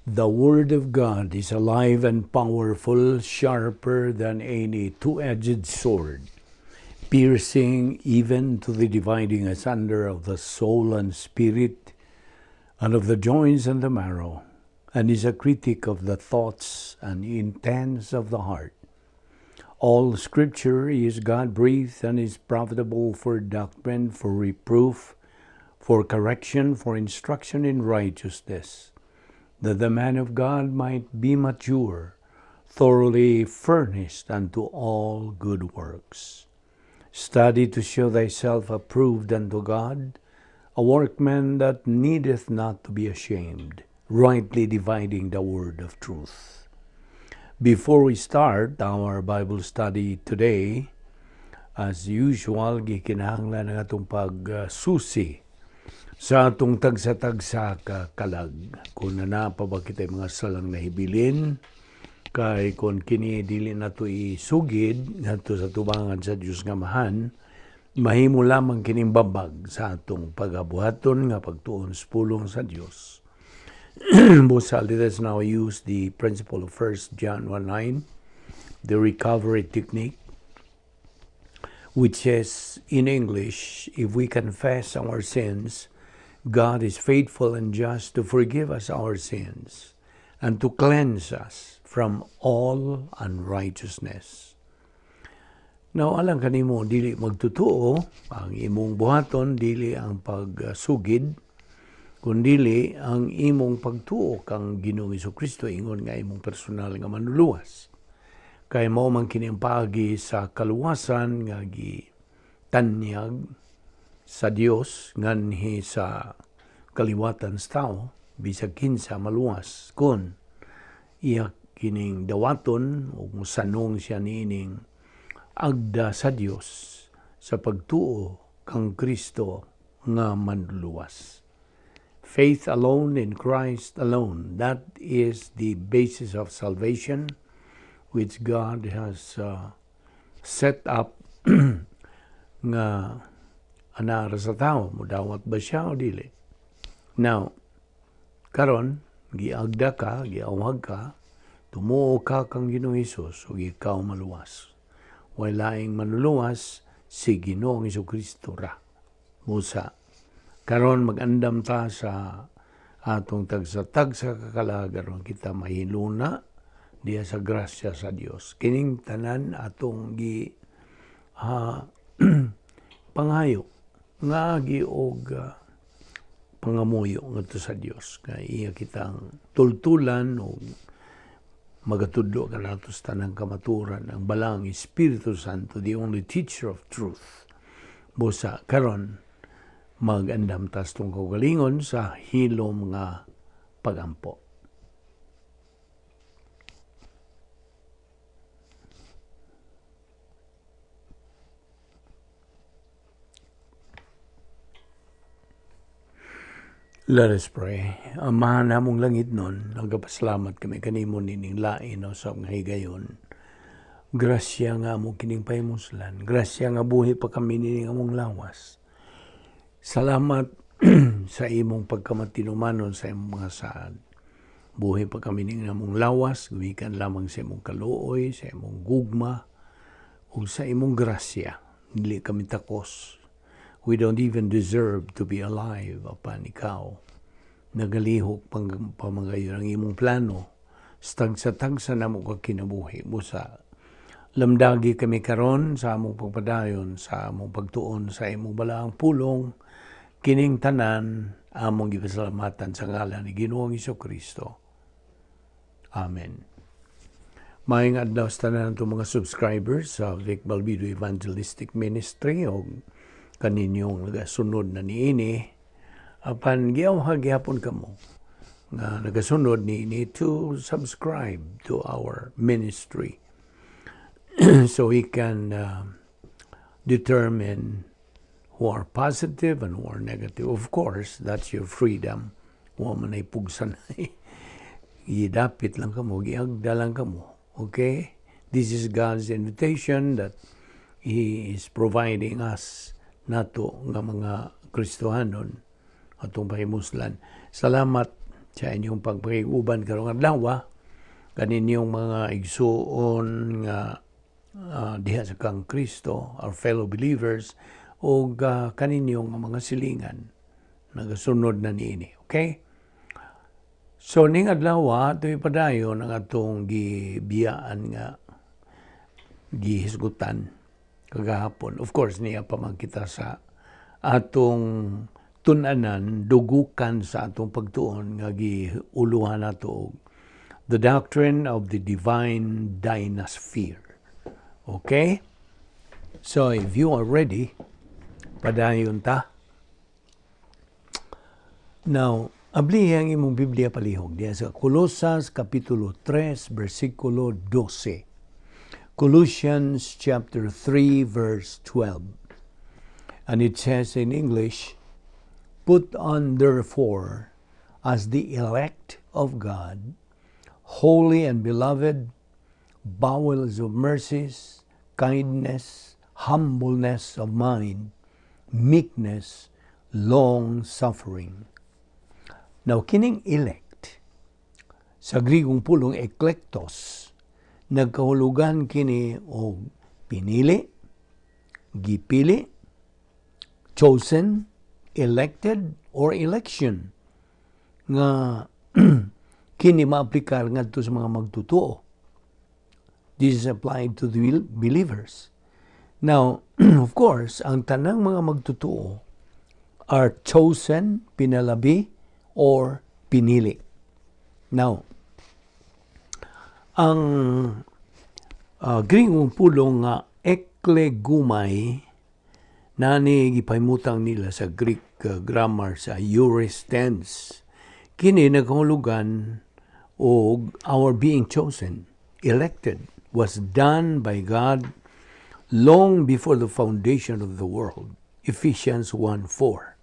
The Word of God is alive and powerful, sharper than any two-edged sword, piercing even to the dividing asunder of the soul and spirit, and of the joints and the marrow, and is a critic of the thoughts and intents of the heart. All Scripture is God-breathed and is profitable for doctrine, for reproof, for correction, for instruction in righteousness, that the man of God might be mature, thoroughly furnished unto all good works. Study to show thyself approved unto God, a workman that needeth not to be ashamed, rightly dividing the word of truth. Before we start our Bible study today, as usual, gikinahanglan ang atong pagsusi sa atong tagsa-tagsa ka kalag. Kung naa pa ba kita mga salang nahibilin, kay kung kini dili nato isugid ngadto sa tubangan sa Dios nga Amahan, mahimo lamang kining babag sa atong pagabuhaton nga pagtuon sa pulong sa Dios. Busa, let us now use the principle of 1 John 1:9, the recovery technique, which says in English, if we confess our sins, God is faithful and just to forgive us our sins and to cleanse us from all unrighteousness. Now, alang kanimo dili magtutuo, ang imong buhaton dili ang pagsugid, kundili ang imong pagtuo kang Ginoong Kristo ingon nga imong personal nga manluluwas. Kay mao man kini ang paagi sa kaluwasan nga gitanyag sa Dios nganhi sa kaliwatan sa tao, bisag kinsa maluwas kun iya kining dawaton o sanong siya niining agda sa Dios sa pagtuo kang Kristo nga manluluwas. Faith alone in Christ alone. That is the basis of salvation which God has set up nga anara sa tao. Mudawat ba siya o dili? Now, karon giagda ka, giawhag ka, tumuo ka kang Ginoong Hesus ug ikaw maluwas. Way laing manluluwas si Ginoong Kristo ra. Busa, karon mag-andam ta sa atong tagsa-tagsa kakalag aron kita mahiluna diya sa grasya sa Dios. Kining tanan atong gi panghayo nga agi og pangamuyo ngadto sa Dios kay iya kitang tultulan og magatudlo kanato sa tanang kamaturan ang Balaang Espiritu Santo, the only teacher of truth. Busa karon mag-andam ta sa atong kaugalingon sa hilom nga pagampo. Let us pray. Amahan namong langit nun, nagapasalamat kami kanimo nining lain o sa mga higayon. Grasya nga mo kining pahimuslan. Grasya nga buhi pa kami nining among lawas. Salamat sa imong pagkamatinumanon sa imong mga saad. Buhi pa kami nining among lawas, gumikan lamang sa imong kaluoy, sa imong gugma, ug sa imong grasya. Dili kami takos. We don't even deserve to be alive apan ikaw. Nagalihok pamagayon ang imong plano. Tagsa-tagsa namo ka kinabuhi. Busa, lamdagi kami karon sa among pagpadayon, sa among pagtuon, sa imong balaang pulong, kining tanan among gipasalamatan sa ngalan ni Ginoong Kristo. Amen. Maayong adlaw sa tanan atong mga subscribers sa Vic Balbido Evangelistic Ministry o kaninyong nagasunod na niini, apan giawhag gihapon kamo nga nagasunod niini to subscribe to our ministry so we can determine who are positive and who are negative. Of course, that's your freedom. Wa man ay pugsan. Gidapit lang kamo, giagda lang kamo. Okay? This is God's invitation that He is providing us nato nga mga Kristohanon atong pahimuslan. Salamat Sa inyong pagpakig-uban karong adlaw kaninyong mga igsuon nga diha sa kang Kristo, our fellow believers, ug kaninyong mga silingan nagasunod na niini. Okay? So ning adlaw ato'y padayon ang atong gibiyaan nga gihisgutan kagahapon. Of course, niya pa man kita sa atong tun-anan, dugukan sa atong pagtuon nga giuluhan nato og the doctrine of the divine dynasphere. Okay? So if you are ready, padayon ta. Now, ablihi ang imong Biblia palihog diya sa Kolosas Kapitulo 3, versikulo 12. Colossians chapter 3, verse 12. And it says in English, "Put on therefore as the elect of God, holy and beloved, bowels of mercies, kindness, humbleness of mind, meekness, long suffering." Now, kining elect, sa Grigong pulong eklektos, nagkahulugan kini og pinili, gipili, chosen, elected, or election nga kini maaplikar ngadto sa mga magtutuo. This is applied to the believers. Now, of course, ang tanang mga magtutuo are chosen, pinalabi, or pinili. Now, ang Gringong pulong nga eklegumai nani gipahimutang nila sa Greek grammar sa aorist tense. Kini nagahulugan og our being chosen, elected, was done by God long before the foundation of the world. Ephesians 1:4.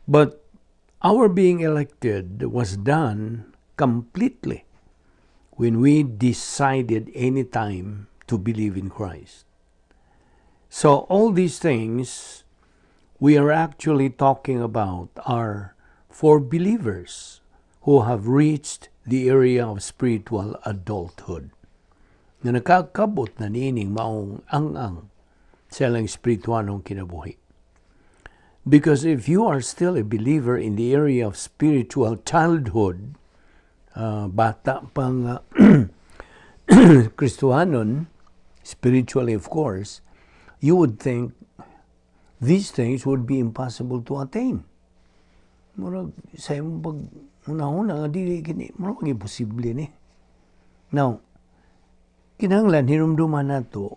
But our being elected was done completely when we decided any time to believe in Christ. So all these things we are actually talking about are for believers who have reached the area of spiritual adulthood. Nga nakakabot na niining maong ang-ang sa ilang espirituanong kinabuhi. Because if you are still a believer in the area of spiritual childhood, bata pang Kristohanon, spiritually of course, you would think these things would be impossible to attain. Murag sa imong pag una-una nga dili kini murag imposible ni. Now, kinahanglan hinumduman nato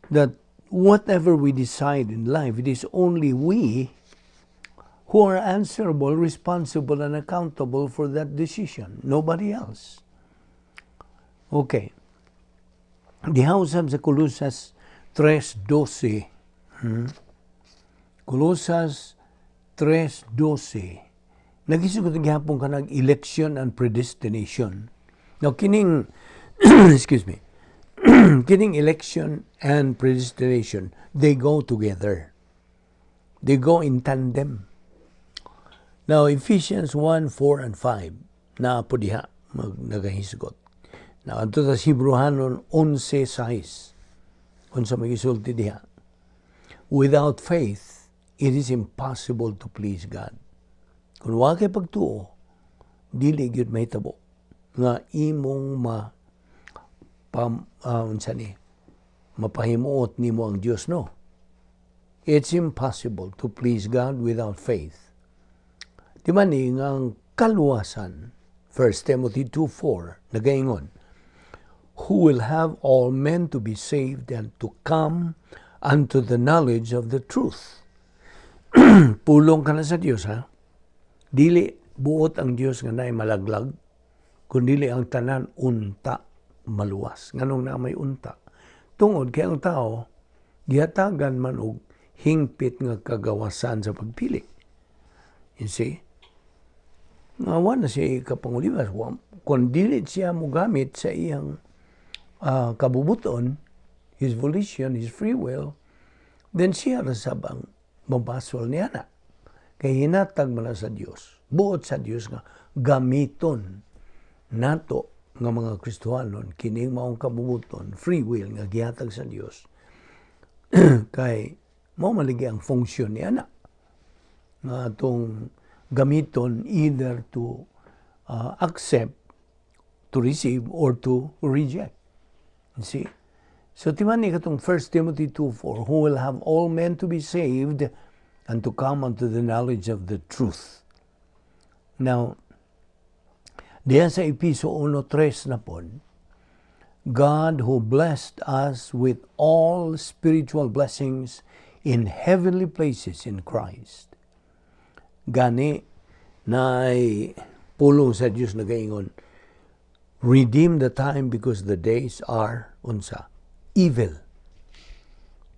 that whatever we decide in life, it is only we who are answerable, responsible, and accountable for that decision. Nobody else. Okay. Diha usab sa Colosas 3.12. Colosas 3.12. Nagisgutan gihapon kanang election and predestination. Now, kining, excuse me, kining election and predestination, they go together. They go in tandem. Now, Ephesians 1, 4, and 5, naa po diha, mag, nagahisgot. Now, adto sa Hebreohanon 11.6, unsa magisulti diha. Without faith, it is impossible to please God. Kung wa kay pagtuo, dili gyud mahitabo nga imong ma pam, unsa ni mapahimuot nimo ang Dios, no? It's impossible to please God without faith. Di man ni nga ang kaluwasan, 1 Timothy 2:4 nagaingon, who will have all men to be saved and to come unto the knowledge of the truth. Pulong ka na sa Dios, ha? Dili buot ang Dios nga naay malaglag, kundi ang tanan unta maluwas. Nganong na may unta? Tungod kay ang tao gihatagan man og hingpit nga kagawasan sa pagpili. You see? Nga wa na siya kapangulibas. Kung dili siya mogamit sa iyang kabubuton, his volition, his free will, then siya ra sab ang mabasol niya na. Kay hinatag man na sa Dios. Buot sa Dios nga Gamiton nato nga mga Kristohanon kining maong kabubut-on, free will nga gihatag sa Dios, kay mao man lagi ang function niya na nga atong gamiton either to accept, to receive, or to reject. You see? So timan ni katong 1 Timothy 2:4, who will have all men to be saved and to come unto the knowledge of the truth. Now, diyan sa Episo 1:3 na pod, God who blessed us with all spiritual blessings in heavenly places in Christ. Gani, naay pulong sa Dios nagaingon, "Redeem the time because the days are," unsa? "Evil."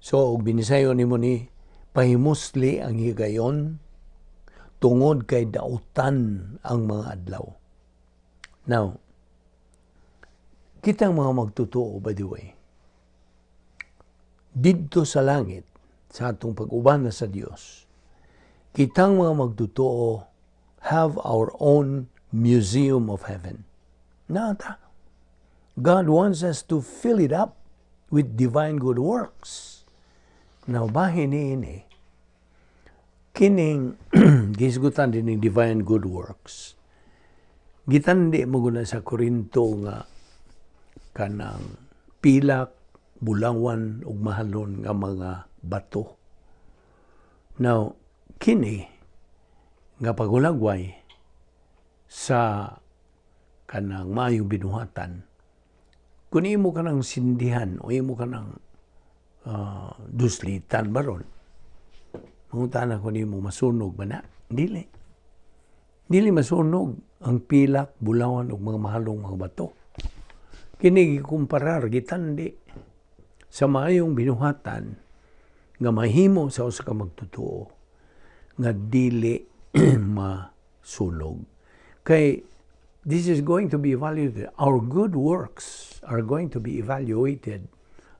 So, og binisayo nimo ni, pahimusli ang higayon tungod kay dautan ang mga adlaw. Now, kitang mga magtotoo, by the way, didto sa langit, sa atong pag-uban na sa Dios, kitang mga magtotoo have our own museum of heaven. Nata. God wants us to fill it up with divine good works. Now, bahin ni ini, kining gisgutan din ng divine good works. Gitandi mo guna sa Korinto nga kanang pilak, bulawan ug mahalon nga mga bato. Now, kini nga paghulagway sa kanang maayong binuhatan, kung imo ka nang sindihan o imo ka nang duslitan baron, mangutana ko nimo, masunog ba na? Dili. Dili masunog ang pilak, bulawan ug mga mahalong mga bato. Kini gikumparar, gitandi sa maayong binuhatan nga mahimo sa usa ka magtotoo nga dili masunog. Kay this is going to be evaluated. Our good works are going to be evaluated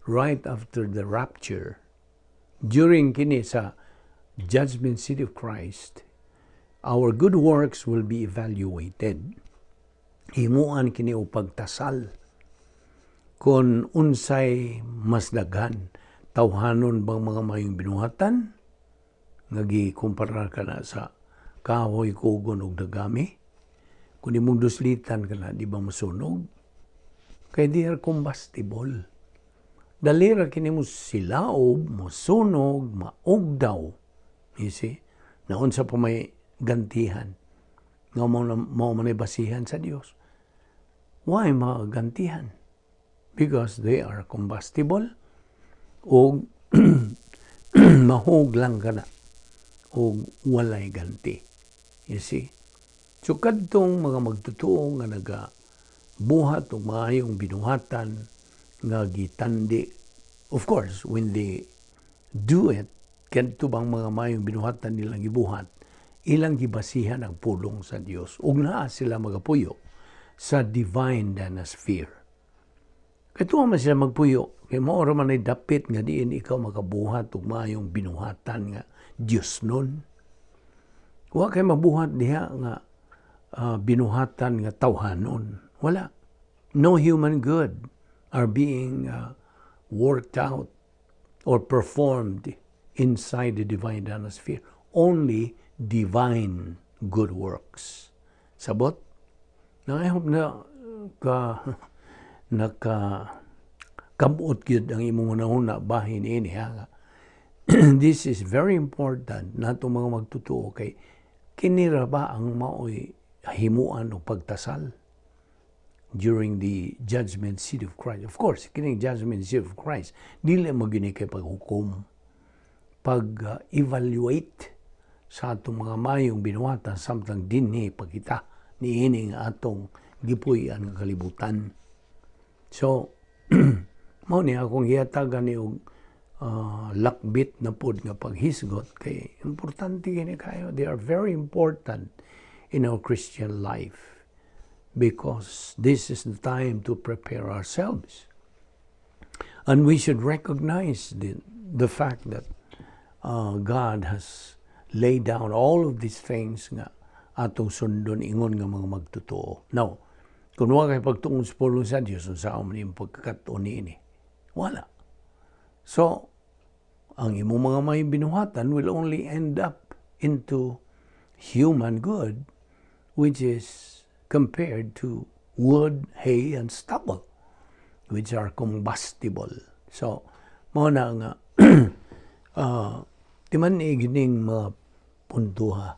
right after the rapture. During kini sa judgment seat of Christ, our good works will be evaluated. Himuan kini og pagtasal kung unsay mas daghan, tawhanon bang mga mayong binuhatan nga gikumpara ka na sa kahoy, kugon ug dagami? Kung imong duslitan ka na, di ba masunog? Kay they are combustible. Dali ra kini mo silaob, mosunog, maugdaw. You see? Naunsa pa may gantihan nga mao man ay basihan sa Dios? Why magantihan? Because they are combustible o mahug lang ka na o walay ganti. You see? So kadtong mga magtotoo nga naga buhat og maayong binuhatan nga gitandi, of course, when they do it, kadto bang mga maayong binuhatan nilang gibuhat, ilang gibasihan ang pulong sa Dios ug naa sila magapuyo sa divine danasphere. Kay tuwa man sila magpuyo, kay mao ra man ay dapit nga diin ikaw makabuhat og maayong binuhatan nga Dios nun. Wa kay mabuhat diha nga binuhatan nga tawhanon. Wala. No human good are being worked out or performed inside the divine danasphere. Only divine good works. Sabot? Na I hope na ka naka kabot gyud ang imong hunahuna bahin ini, ha. This is very important nato mga magtotoo, kay kini ra ba ang maoy himuan og pagtasal during the judgment seat of Christ. Of course, kining judgment seat of Christ dili mo gini kay paghukom, pag-evaluate sa atong mga mayong binuhatan samtang dinhi pagkita niining atong gipuy-an nga kalibutan. So, mao ni akong gihatagan ni og lakbit na pod nga paghisgot, kay importante kini kayo. They are very important in our Christian life because this is the time to prepare ourselves. And we should recognize the fact that God has laid down all of these things nga atong sundon ingon nga mga magtotoo. Now, kung wa kay pagtuon sa pulong sa Dios, unsaon man imong pagkakat-on niini? Wala. So, ang imong mga may binuhatan will only end up into human good, which is compared to wood, hay, and stubble, which are combustible. So, mao na nga, timan-i gining mga puntuha.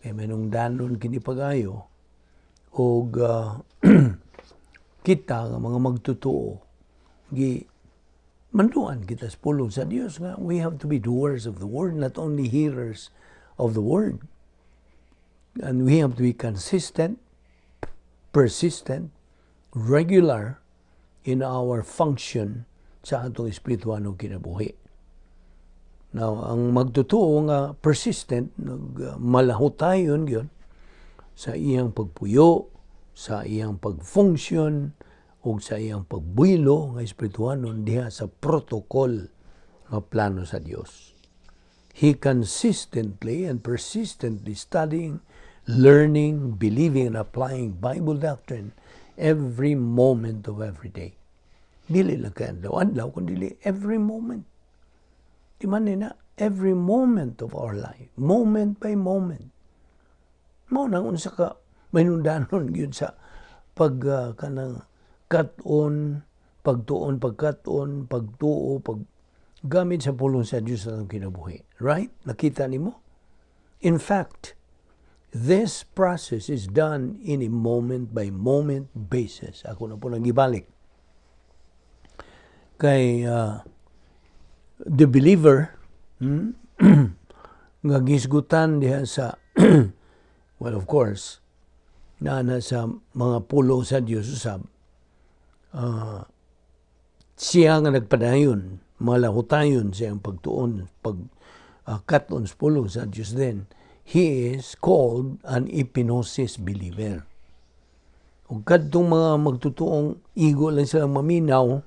Kay mahinungdanon kini pag-ayo, og kita nga mga magtotoo, gi manduan kita sa pulong sa Dios nga we have to be doers of the word, not only hearers of the word. And we have to be consistent, persistent, regular in our function sa atong espirituanong kinabuhi. Now, ang magtotoo nga persistent, nagmalahutayon gyud sa iyang pagpuyo, sa iyang pagfunction, ug sa iyang pagbuelo nga espirituanon diha sa protocol nga plano sa Dios. He consistently and persistently studying, learning, believing, and applying Bible doctrine every moment of every day. Dili lang kay adlaw-adlaw, kundi every moment. Di man ni na, every moment of our life, moment by moment. Mao nang unsa ka mahinungdanon gyud sa pag kanang kat-on, pagtuon, pagkat-on, pagtuo, pag gamit sa pulong sa Dios sa atong kinabuhi. Right? Nakita nimo? In fact, this process is done in a moment by moment basis. Ako na po nang ibalik. Kay the believer nga gisgutan diha sa, well, of course, na sa mga pulong sa Dios usab, siya nga nagpadayon, malahutayon siyang pagtuon, pag kat-on sa pulong sa Dios, then he is called an epignosis believer. Ug kadtong mga magtutuong igo lang silang maminaw,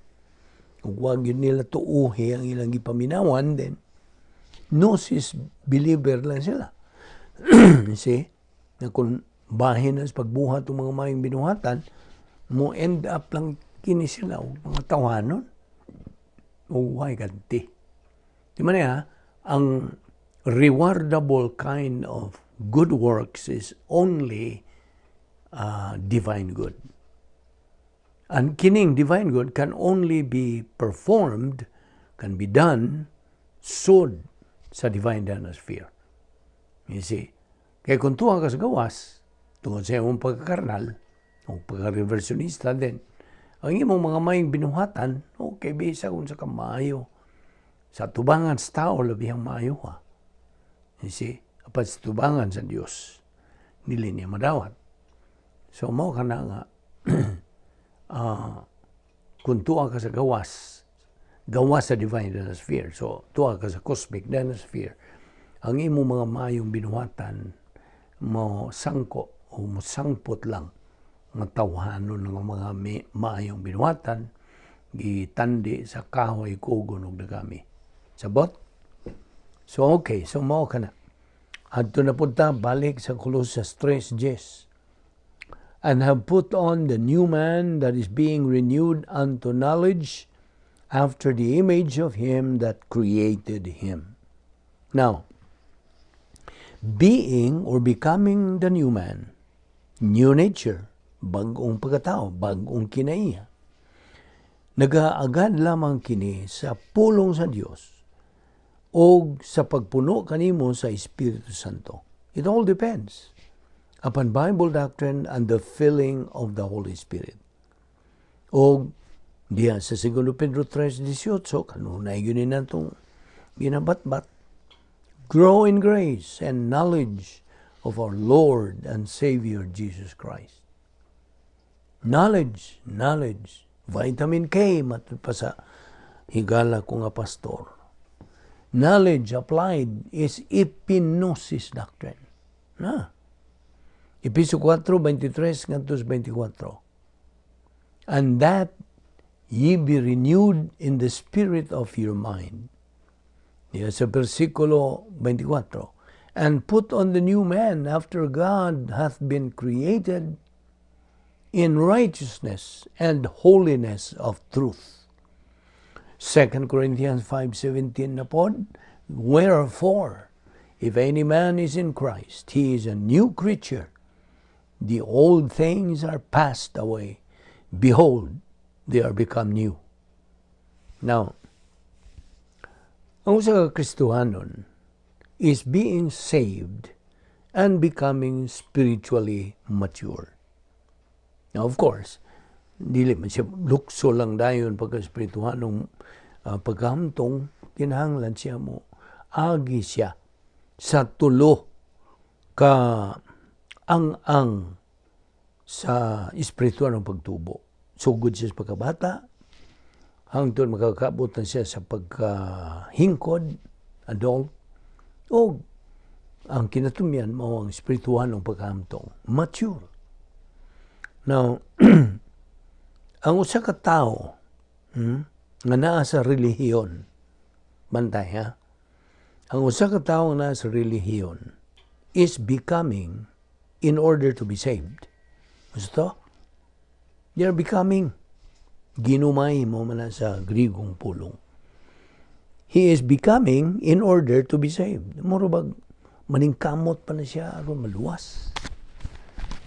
ug wag gyud nila tuuhi ang ilang gipaminawan, then gnosis believer lang sila. You see? Na kung bahin na sa pagbuhat ng mga maayong binuhatan, mo end up lang kini sila og mga tawhanon o way ganti. Di man niya, ang rewardable kind of good works is only divine good. And kining divine good can only be performed, can be done, sud sa divine sphere. You see? Kaya kung tuwa ka sa gawas, tungod sa imong pagkakarnal, o pagka-reversionista din, ang imong mga maayong binuhatan, okay, bisa kung sa kamaayo. Sa tubangan sa tao, labihang maayo ha. You see? Apan sa tubangan sa Dios, dili niya madawat. So, mao ka na nga, kung tuwa ka sa gawas, gawas sa divine sphere. So, tuwa ka sa cosmic sphere. Ang imong mga maayong binuhatan, mo sangko o mo sangpot lang nga tawhanon ng mga maayong binuhatan gitandi sa kahoy, kugon ug dagami. Sabot? So okay, so mao ka na. Adto na punta balik sa Colosas 3:10. "And have put on the new man that is being renewed unto knowledge after the image of him that created him." Now, being or becoming the new man, new nature, bag-ong pagkatao, bag-ong kinaiya. Nagaagad lamang kini sa pulong sa Dios o sa pagpuno kanimo sa Espiritu Santo. It all depends upon Bible doctrine and the filling of the Holy Spirit. O diya sa 2 Pedro 3:18, kanunay gyud ni natong ginabatbat, "Grow in grace and knowledge of our Lord and Savior Jesus Christ." Knowledge, knowledge, vitamin K, matud pa sa higala ko nga pastor. Knowledge applied is epignosis doctrine. Na. Episo 4:23 ngadto 24. "And that ye be renewed in the spirit of your mind." Diya sa versikulo 24. And put on the new man after God hath been created in righteousness and holiness of truth. 2 Corinthians 5:17 na pod, "Wherefore, if any man is in Christ, he is a new creature. The old things are passed away. Behold, they are become new." Now, ang usa ka Kristohanon is being saved and becoming spiritually mature. Now, of course, dili man siya lukso lang dayon pagka espirituhanong pagkahamtong. Kinahanglan siya mo agi siya sa tulo ka ang-ang sa espiritual ng pagtubo. Sugod siya sa pagkabata, hangtod makakabot na siya sa pagkahingkod, adult, o ang kinatumyan mao ang espiritual ng pagkahamtong, mature. Now, ang usa ka tawo nga naa sa relihiyon, bantay ha, ang usa ka tawo nga naa sa relihiyon is becoming in order to be saved. Gusto? They are becoming. Ginomai mao man na sa Grigong pulong. He is becoming in order to be saved. Muro bag maningkamot pa na siya aron maluwas.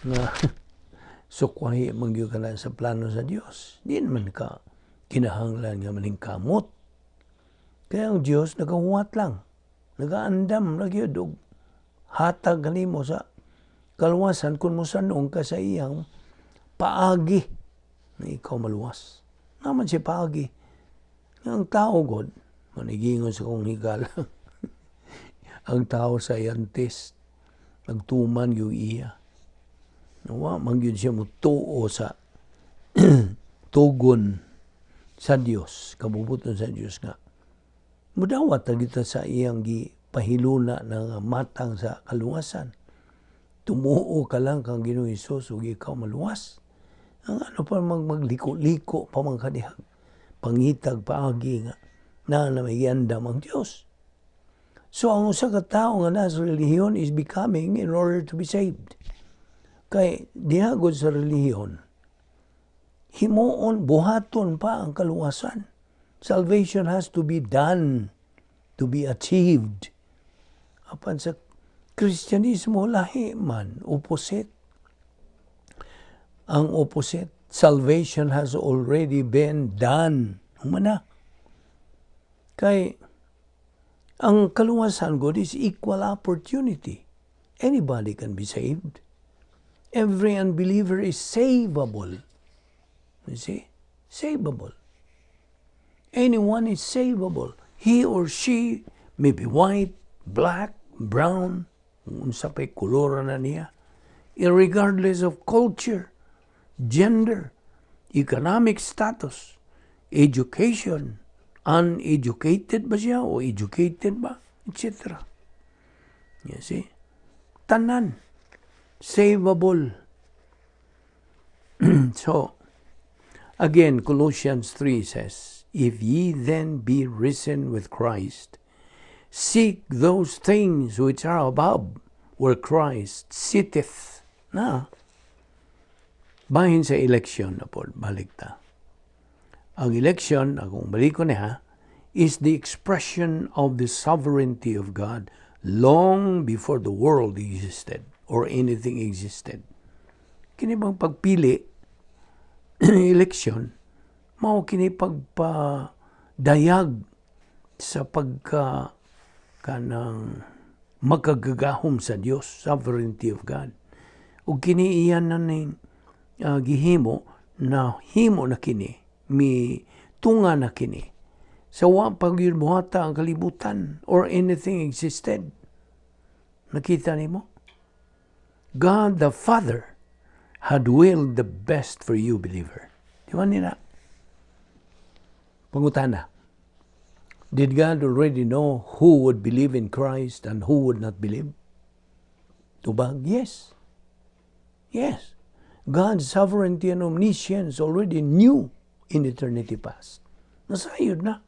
Nga sukwahi man gyud ka na sa plano sa Dios. Di naman ka kinahanglan nga maningkamot. Kaya ang Dios nagahuwat lang. Nagaandam na gyud og hatag kanimo sa kaluwasan kung mosanong ka sa iyang paagi na ikaw maluwas. Naman siya paagi. Ang tao god, manigingon sa kong higala, ang tao scientist, nagtuman yung iya. Wa man gyud siya mutuo sa tugon sa Dios, kabubuton sa Dios nga mudawat na kita sa iyang gipahiluna ng matang sa kaluwasan. Tumuo ka lang kang Ginoong Hesus ug ikaw maluwas. Ang ano pa magliko-liko pa man kadihag. Pangitag paagi nga na na may giandam ang Dios. So ang usa ka tawo nga nasa relihiyon is becoming in order to be saved. Kay diha gud sa relihiyon, himuon, buhaton pa ang kaluwasan. Salvation has to be done, to be achieved. Apan sa Kristyanismo, lahi man, opposite. Ang opposite, salvation has already been done. Humana. Kay ang kaluwasan God is equal opportunity. Anybody can be saved. Every unbeliever is savable. You see? Savable. Anyone is savable. He or she may be white, black, brown, unsa pa'y kolor na niya. Regardless of culture, gender, economic status, education, uneducated ba siya o educated ba, etc. You see? Tanan. Savable. So, again, Colossians 3 says, "If ye then be risen with Christ, seek those things which are above, where Christ sitteth." Na, bahin sa election na po, balik ta. Ang election, akong balik ko niya, is the expression of the sovereignty of God long before the world existed or anything existed. Kini bang pagpili, election, mao kini pagpadayag sa pagka kanang makagagahom sa Dios, sovereignty of God. Ug kini iyan na ning gihimo na himo na kini, mi tunga na kini. Sa wa pa gyud buhata ang kalibutan or anything existed. Nakita nimo? God the Father had willed the best for you, believer. Di ba nila? Pangutana. Did God already know who would believe in Christ and who would not believe? Tubag, yes. Yes. God's sovereignty and omniscience already knew in eternity past. Nasayod na.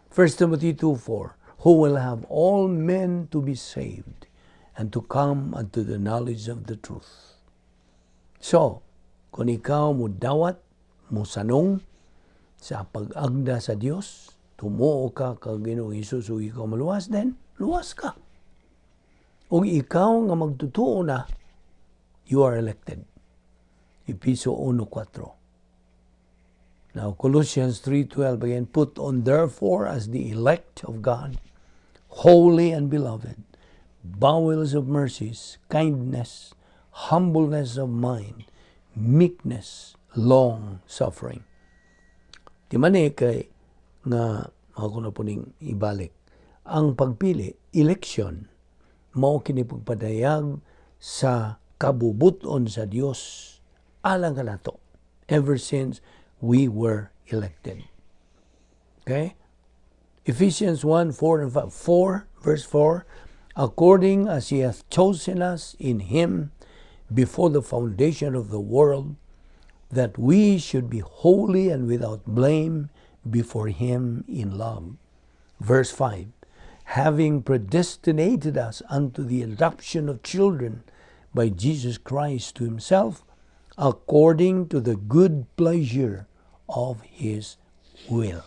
1 Timothy 2:4, who will have all men to be saved and to come unto the knowledge of the truth. So, kung ikaw mo dawat, mo sanong sa pag-agda sa Dios, tumuo ka kag Ginoong Hesus ug ikaw maluwas, then luwas ka. Ug ikaw nga magtutuo na, you are elected. Episo 1:4. Now, Colossians 3:12 again, "Put on therefore as the elect of God, holy and beloved, bowels of mercies, kindness, humbleness of mind, meekness, long suffering." Di man eh kay nga ako na po ning ibalik. Ang pagpili, election, mao kini pagpadayag sa kabubuton sa Dios alang kanato ever since we were elected. Okay? Ephesians 1, 4 and 5. 4, verse 4, "According as he hath chosen us in him before the foundation of the world, that we should be holy and without blame before him in love." Verse 5, "Having predestinated us unto the adoption of children by Jesus Christ to himself, according to the good pleasure of his will."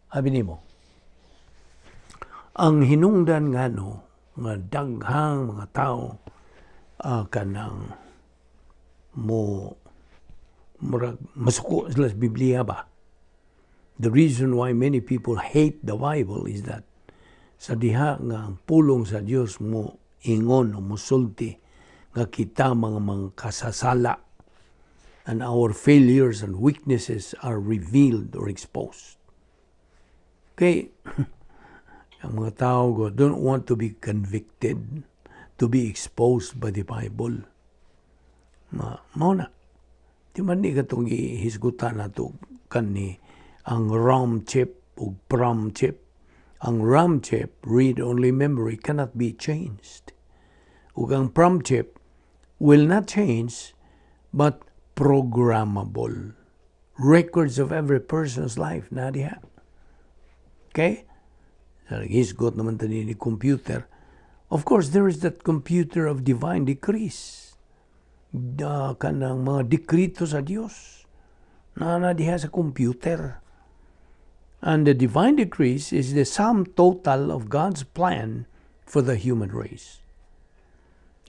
Abi nimo, ang hinungdan ngano nga daghang mga tao kanang mo murag masuko sila sa Biblia ba? The reason why many people hate the Bible is that sa diha nga ang pulong sa Dios mo ingon o musulti nga kita mga kasasala and our failures and weaknesses are revealed or exposed. Okay, ang mga tao go don't want to be convicted, to be exposed by the Bible. Mao na. Di man ni katong gihisgutan nato kani ang RAM chip ug PROM chip. Ang RAM chip, read-only memory, cannot be changed. Ug ang PROM chip will not change, but programmable. Records of every person's life na diha. Okay? Sa naghisgot naman tani ni computer. Of course, there is that computer of divine decrees. Kanang mga dekrito sa Dios na diha sa computer. And the divine decrees is the sum total of God's plan for the human race.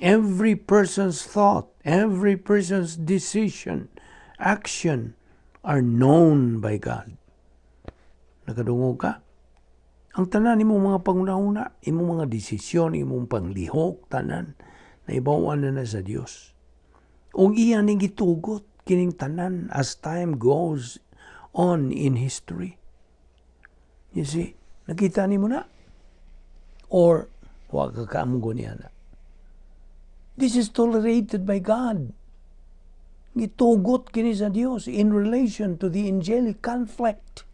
Every person's thought, every person's decision, action are known by God. Nakadungog ka? Ang tanan imong mga panghuna-huna, imong mga desisyon, imong panglihok, tanan, naibawan na na sa Dios. Ug iya ning gitugot kining tanan as time goes on in history. You see, nakita nimo na? Or wa ka kaamgo niya na? This is tolerated by God. Gitugot kini sa Dios in relation to the angelic conflict.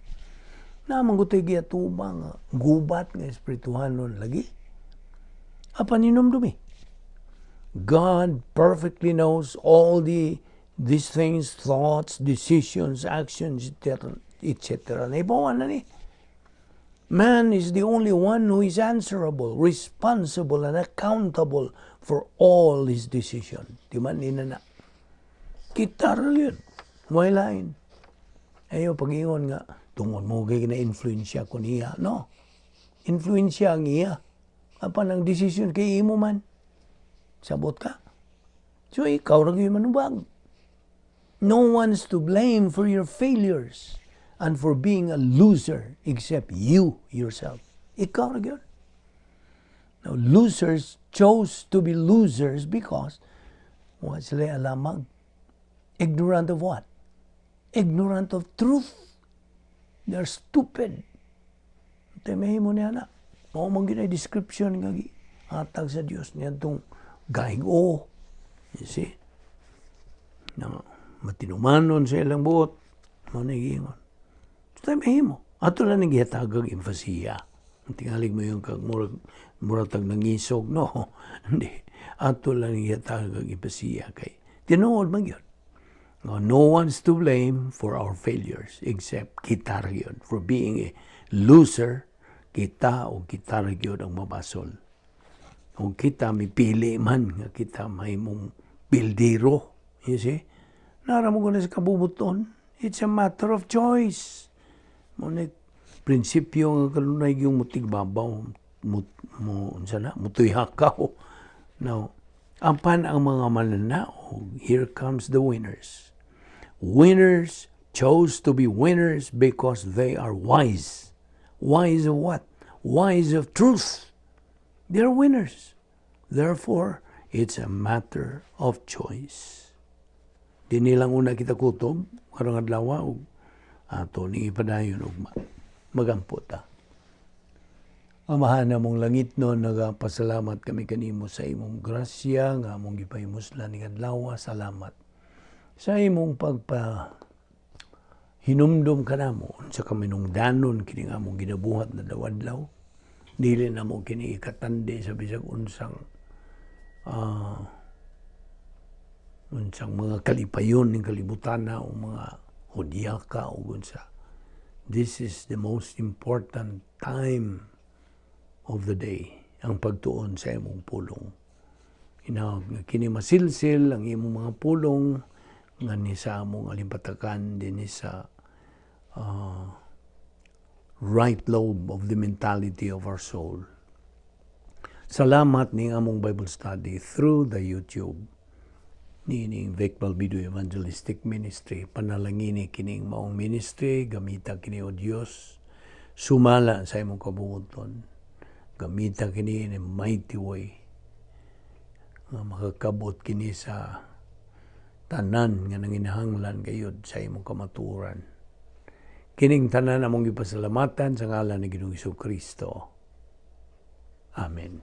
Naa man gud giatubang nga gubat nga espirituhanon lagi. Apan hinumdumi, God perfectly knows all these things, thoughts, decisions, actions, etc. etc. Naibawan na ni. Man is the only one who is answerable, responsible, and accountable for all his decision. Di man ni na. Kita ra yun. Way lain. Ayo pag-ingon nga, tungod mo kay na influensya ko niya. No. Influensya ang iya. Apan ang decision kay imo man. Sabot ka. So ikaw ra gyud manubag. No one's to blame for your failures and for being a loser except you yourself. Ikaw ra gyud. Now, losers chose to be losers because wa sila alamag. Ignorant of what? Ignorant of truth. They're stupid. Temehin mo niya na. Mao man gyud ay description nga gihatag sa Dios niya itong gaigo. You see? Na matinumanon sa ilang buot. Mao na giingon. So, temehin mo. Ato lang nang gihatagag emphasia. Ang tingalig mo yung kag murag, murag tag nangisog. No. Hindi. Ato lang gihatagag emphasia kay tinuod man gyud. No, no one's to blame for our failures except kita ra gyud for being a loser. Kita o kita ra gyud ang mabasol. Kung kita mipili man nga kita mahimong bildero, you see? Naa ra mo na sa kabubut-on. It's a matter of choice. Mao na prinsipyo nga kanunay yung mutigbabaw mo unsa na mutuyhakaw. Now, apan ang mga mananaog, here comes the winners. Winners chose to be winners because they are wise. Wise of what? Wise of truth. They're winners. Therefore, it's a matter of choice. Dinhi lang una kita kutob karong adlaw ug ato ni ipadayon ugma. Magampo ta. Amahan namong langitnon, nagapasalamat kami kanimo sa imong grasya nga among gipahimuslan ning adlaw. Salamat sa imong pagpa hinumdum kanamo unsa kaminungdanon kining among ginabuhat na adlaw. Dili namo kini ikatandi sa bisag unsang mga kalipayon ning kalibutan o mga hudyaka o unsa. This is the most important time of the day, ang pagtuon sa imong pulong. Hinawag nga kini masilsil ang imong mga pulong nga ni sa among alimpatakan dinhi sa right lobe of the mentality of our soul. Salamat ning among Bible study through the YouTube niining Vic Balbido Evangelistic Ministry. Panalangini kining maong ministry, gamita kini, O Dios, sumala sa imong kabuoton. Gamita kini in a mighty way nga makakabot kini sa tanan nga nanginahanglan gayud sa imong kamatuoran. Kining tanan among gipasalamatan sa ngalan ni Ginoong Kristo. Amen.